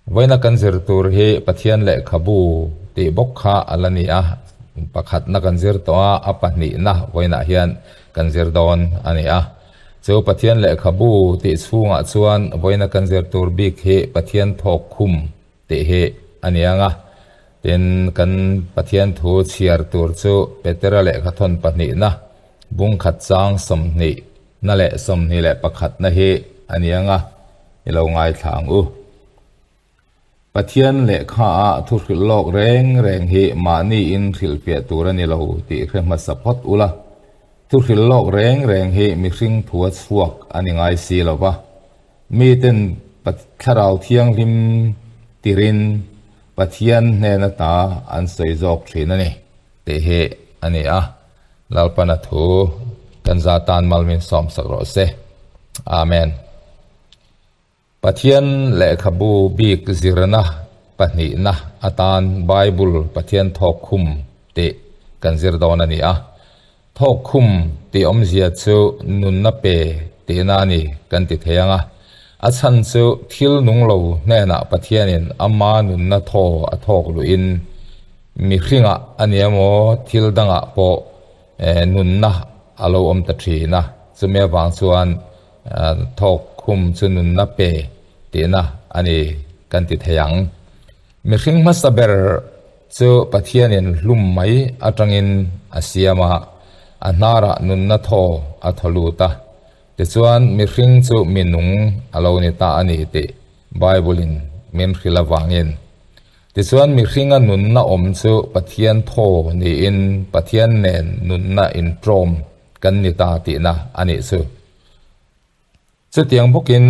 Vawiina kan zir tur hi Pathian lehkhabu tih bawk kha a la ni a, pakhatna kan zir tawh a, a pahnihna vawiinah hian kan zir dawn a ni a. Chu Pathian lehkhabu tih chhungah chuan vawiina kan zir tur bik hi Pathian thawk khum tih hi a ni ang a. Tin, kan Pathian thu chhiar tur chu Petera lehkhathawn pahnihna bungkhat chang 20 na leh 21 na hi a ni ang a, i lo ngaithla ang u. Pathian lehkha ah thu hrilh lawk reng reng hi mahni in hrilhfiah tur a ni lo tih hre hmasa phawt ula, thu hrilh lawk reng reng hi mihring thua chhuak a ni ngai si lo va, miten Thlarau Thianghlim tirin Pathian hnen ata an sawi zawk thin a ni tih hi a ni a. Lalpana thu kan za tan mal min sawmsak rawh se. Amen. Pathian lehkhabu bik zirna pahnihna atan Bible Pathian thawkkhum tih kan zir dawn a ni a. Thawkkhum tih awmzia chu nunna pe tihna a ni kan ti thei ang a. A chhan chu thil nung lo hnenah Pathianin ama nunna thaw a thawk luhin mihringah a ni emaw thil dangah pawh nunna a lo awm ta thin a. Chumi avang chuan thawk khum chu nunna pe tihna a ni kan ti thei ang. Mihring hmasa ber chu Pathianin hlum mai atangin a siam a, a hnarah nunna thaw a thaw lut a. Tichuan mihring chu mi nung a lo ni ta a ni tih Bible-in min hrilh avangin. Tichuan mihringa nunna awm chu Pathian thaw niin Pathian nen nunna inṭawm kan ni ta tihna a nih chu. Chutiang bawkin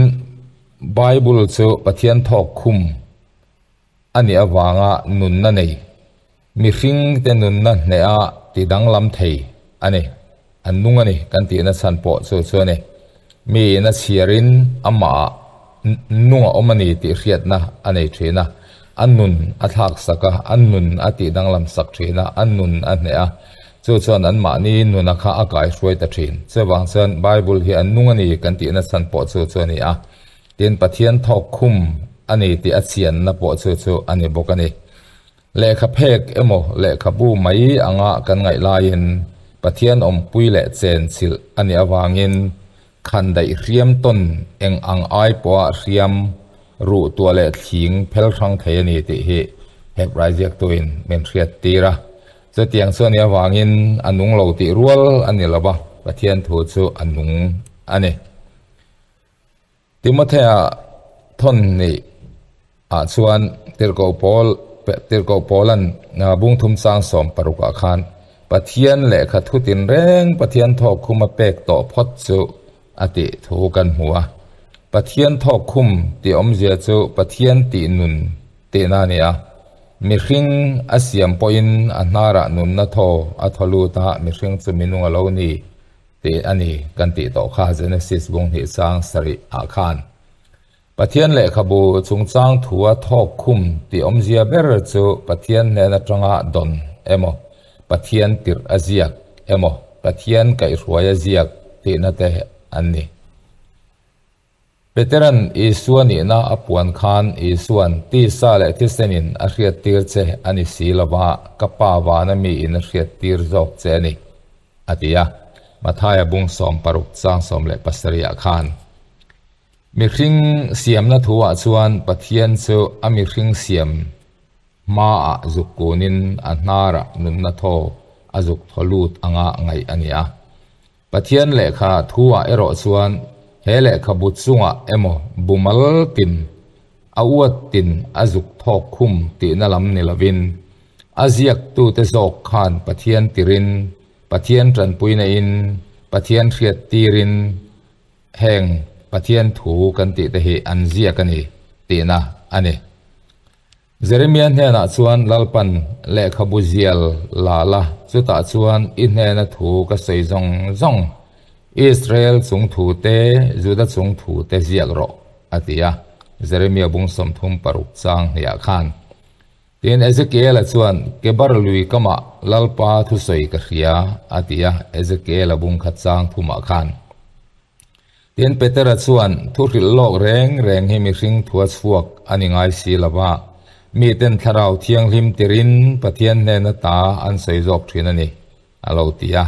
Bible chu Pathian thawk khum a nih avanga nunna nei, mihringte nunna hneha ti danglam thei a ni. An nung a ni kan tihna chhan pawh chu chu a ni. Miin a chhiarin amahah nung a awm a ni tih hriatna a nei thin a, a nun a thlak sak a, a nun a tih danglam sak thin a, a nun a hneh a, chu chuan anmahni nuna kha a kaihruai ta thin. Chuvang chuan Bible hi a nung a ni kan tihna chhan pawh chu chu a ni a, tin Pathian thawk khum a ni tih a chianna pawh chu chu a ni bawk a ni. Lehkha phek emaw lehkhabu mai anga kan ngaih laiin Pathian awmpui leh chenchilh a nih avangin Khan daih hriam tawn eng ang ai pawha hriam ruh tuah leh thling phel hrang thei a ni tih hi Hebrai ziaktuin min hriat tir a. Chutiang chu a nih avangin a nung lo tih rual a ni lo va, Pathian thu chu a nung a ni. Timothea thawn nih ah chuan Tirhkoh Paul Tirhkoh Paulan bungthum chang 16 ah khan Pathian lehkha thu tinreng Pathian thawk khum a pek tawh phawt chu a tih thu kan hmu a. Pathian thawk khum tih awmzia chu Pathian tih nun tihna a ni a. Mihring a siam pawhin a hnarah nunna thaw a thaw lut a, mihring chu minung a lo ni tih a ni kan tih tawh kha Genesis bung hnih chang sarih ah khan. Pathian lehkhabu chungchang thua thawk khum tih awmzia ber chu Pathian hnen atanga dawn emaw, Pathian tirh a ziak emaw, Pathian kaihhruai a ziak tihna te an ni. Peteran Isua nihna a puan khan Isuan tisa leh thisenin a hriattir che a ni si lova, ka Pa vana miin a hriattir zawk che a ni, a ti a, Mathaia bung 16 chang 17 ah khan. Mihring siamna thuah chuan Pathian chu a mihring siam hmaah zuk kunin a hnarah nunna thaw a zuk thaw lut anga ngaih a ni a. Pathian lehkha thuah erawh chuan he lehkhabu chungah emaw bumal tin a uat tin a zuk thawk khum tihna lam ni lovin a ziaktute zawk khan Pathian tirin, Pathian tanpuina in, Pathian hriat tirin, Heng Pathian thu kan tih te hi an ziak a ni tihna a ni. Jeremia hnenah chuan Lalpan lehkhabu zial la la, chutah chuan i hnena thu ka sawi zawng zawng, Israel chung thu te, Juda chung thu te ziak rawh, a ti a, Jeremia bung 36 chang hniah khan. Tin, Ezekiela chuan, Kebar lui kamah Lalpa thusawi ka hria, a ti a, Ezekiela bung khat chang thumah khan. Tin, Petera chuan, Thu hrilh lawk reng reng hi mihring thua chhuak a ni ngai si lo va, miten Thlarau Thianghlim tirin Pathian hnena ta an sawi zawk thin a ni, a lo ti a.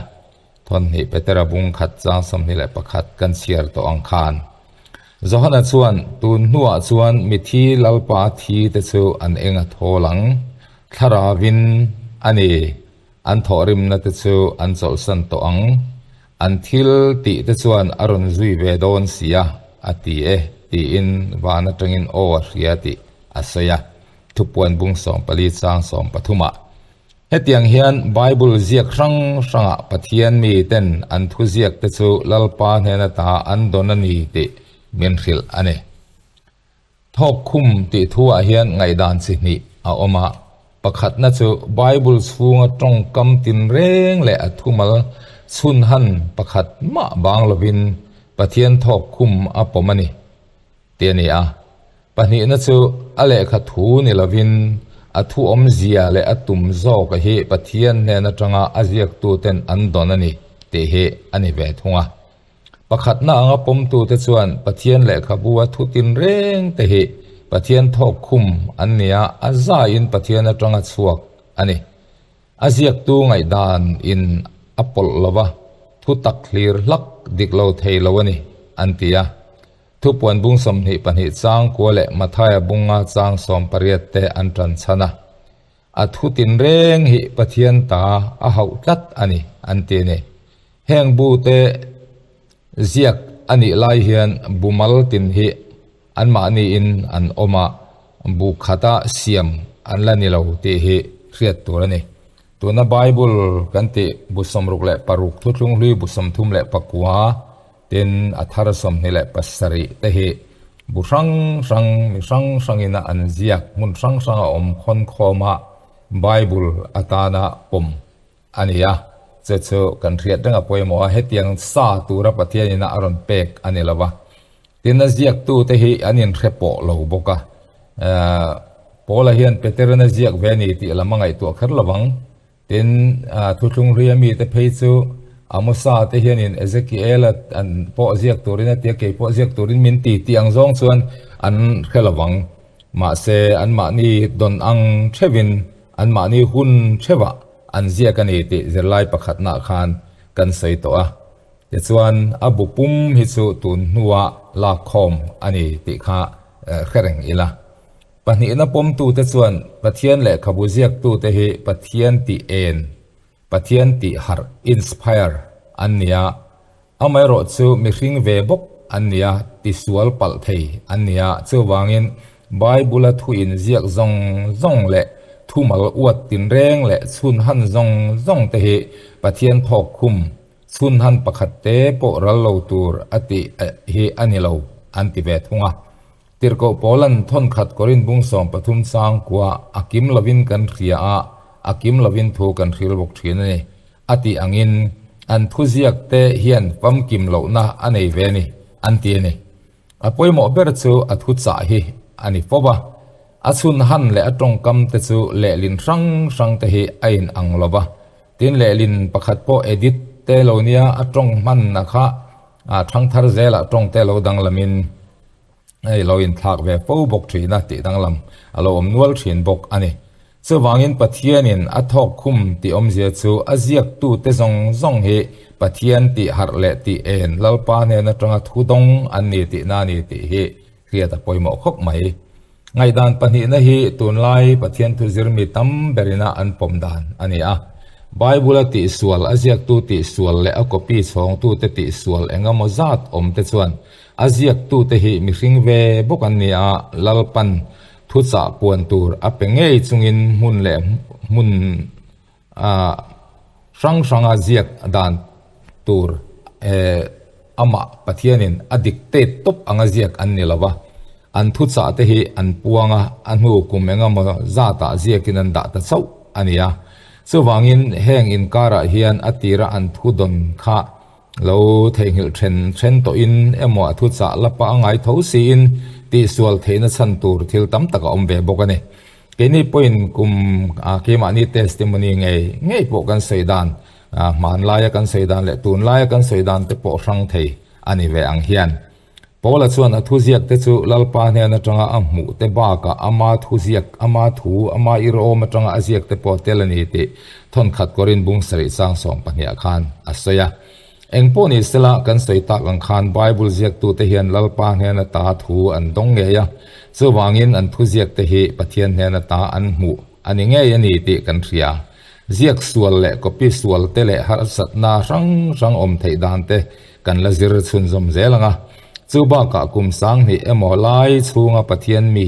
Thawnhnih Petera bung khat chang 21 kan chhiar tawh ang khan. Johana chuan, Tun hnuah chuan mithi Lalpa thi te chu an eng a thawl ang, Thlarauvin a ni, an thawhrimna te chu an chawlhsan tawh ang, an thil tih te chuan a rawn zui ve dawn si a, a ti e, tiin van atangin aw a hria tih a sawi a, thupuan bung 14 chang 13 ah. Hetiang hian Bible ziak hrang hrangah Pathian miten an thuziak te chu Lalpa hnen ata an dawn a ni tih min hrilh a ni. Thawk khum tih thuah hian ngaihdan chi hnih a awm a, pakhatna chu Bible chhunga tawngkam tinreng leh a thumal chhunhan pakhat mah bang lovin Pathian thawk khum a pawm a ni tih a ni a. Pahnihna chu a lehkha thu ni lovin a thu awmzia leh a tum zawka hi Pathian hnen atanga a ziaktuten an dawn a ni tih hi a ni ve thung a. Pakhatna anga pawmtute chuan Pathian lehkhabu a thu tinreng te hi Pathian thawk khum an ni a, a zaiin Pathian atanga chhuak a ni. A ziaktu ngaihdan in a pawlh lo va, thu tak hlir hlak dik lo thei lo a ni, an ti a. Thupuan bung 22 chang kua leh Mathaia bunga chang 18 te an tan chhan a. A thu tinreng hi Pathian ta a hauh tlat a ni, an ti a ni. Heng bu te ziak a nih lai hian bu mal tin hi anmahniin an awm a, bu khata siam an la ni lo tih hi hriat tur a ni. Tuna Bible kan tih bu 66 Thuthlung Hlui bu 39 Tin, a thar 27 te hi bu hrang hrang, mi hrang hrangina an ziak hmun hrang hranga awm khawn khawma Bible atana pawm a ni a. Chu chu kan hriat reng a pawimawh a, hetiang sa tura Pathianina a rawn pek a ni lo va. Tin, a ziaktute hi an inhre pawh lo bawk a. Paula hian Peteran a ziak ve a ni tih lam a ngaihtuah kher lo vang. Tin, Thuthlung Hluia mite phei chu Amosa te hianin Ezekiela an pawh ziak turin a ti a, kei pawh ziak turin min ti tih ang zawng chuan an hre lo vang. Mahse, anmahni dawn ang theuhin, anmahni hun theuhah an ziak a ni tih zirlai pakhatnaah khan kan sawi tawh a. Tichuan, a bu pum hi chu tun hnua lakkhawm a ni tih kha hre reng ila. Pahnihna pawmtute chuan Pathian lehkhabu ziaktute hi Pathian tih en, Pathian tih harh, inspire, an ni a, amaherawh chu mihring ve bawk an ni a, tisual palh thei an ni a, chuvangin Bible-a thu inziak zawng zawng leh thumal uat tinreng leh chhunhan zawng zawng te hi Pathian thawk khum, chhunhan pakhat te pawh ral lo tur a tih hi a ni lo an ti ve thung a. Tirhkoh Paula'n thawnkhat Korin bung 13 chang kua a kim lovin kan hria a, a kim lovin thu kan hril bawk thin a ni, a tih angin an thuziak te hian famkim lohna a nei ve a ni, an ti a ni. A pawimawh ber chu a thuchah hi a ni fo va, a chhun han leh a tawngkam te chu lehlin hrang hrang te hi a in ang lo va, tin lehlin pakhat pawh edit te lo nia a tawng hmanna kha thangthar zelah tawng te lo danglamin, Hei lo inthlak ve fo bawk thin a tih danglam a lo awm nual thin bawk a ni. Chuvangin Pathianin a thawk khum tih awmzia chu a ziaktute zawng zawng hi Pathian tih harh leh tih en Lalpa hnen atanga thu dawng an ni tihna a ni tih hi hriat a pawimawh khawp mai. Ngaihdan pahnihna hi tunlai Pathian thu zirmi tam berina an pawm dan a ni a. Bible-a tihsual, a ziaktu tihsual leh a copy chhawngtute tihsual engemaw zat awmte chuan A ziaktute hi mihring ve bawk an ni a, Lalpan thuchah puan tur a pe ngei chungin hmun leh hmun hrang hranga ziak dan tur amah Pathianin a dictate tawp anga ziak an ni lo va, an thuchah te hi an puang a, a hnu kum engemaw zatah ziakin an dah ta chauh a ni a. Chuvangin heng inkarah hian a tira an thudawn kha Lo theihnghilh then then tawhin emaw a thuchah la pah a ngai tho siin tihsual theihna chhan tur thil tam tak a awm ve bawk a ni. Keini pawhin kum keimahni testimony ngei ngei pawh kan sawi dan, hmanlaia kan sawi dan leh tunlaia kan sawi dan te pawh hrang thei a ni ve ang hian. Paula chuan a thuziakte chu Lalpa hnen atanga a hmuhte bakah ama thuziak, ama thu, ama irawm atanga a ziakte pawh tel a ni tih thawnkhat Korin bung sarih sang sawmpahniah khan a sawi a. Eng pawh ni sela, kan sawi tak ang khan Bible ziaktute hian Lalpa hnen ata thu an dawng ngei a, chuvangin an thuziakte hi Pathian hnen ata an hmuh a ni ngei a ni tih kan hria. Ziak sual leh copy sual te leh harsatna hrang hrang awm theih dan te kan la zir chhunzawm zel ang a. Chu bakah kum sanghnih emaw lai chhunga Pathian mi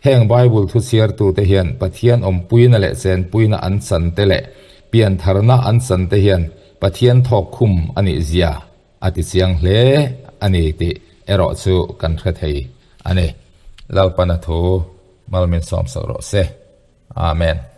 Heng Bible thu chhiartute hian Pathian awmpuina leh chenpuina an chan te leh piantharna an chan te hian Pathian thawk khum a nih zia a ti chiang hle a ni tih erawh chu kan hre thei a ni. Lalpana thu Malmin sawmsak rawh se. Amen.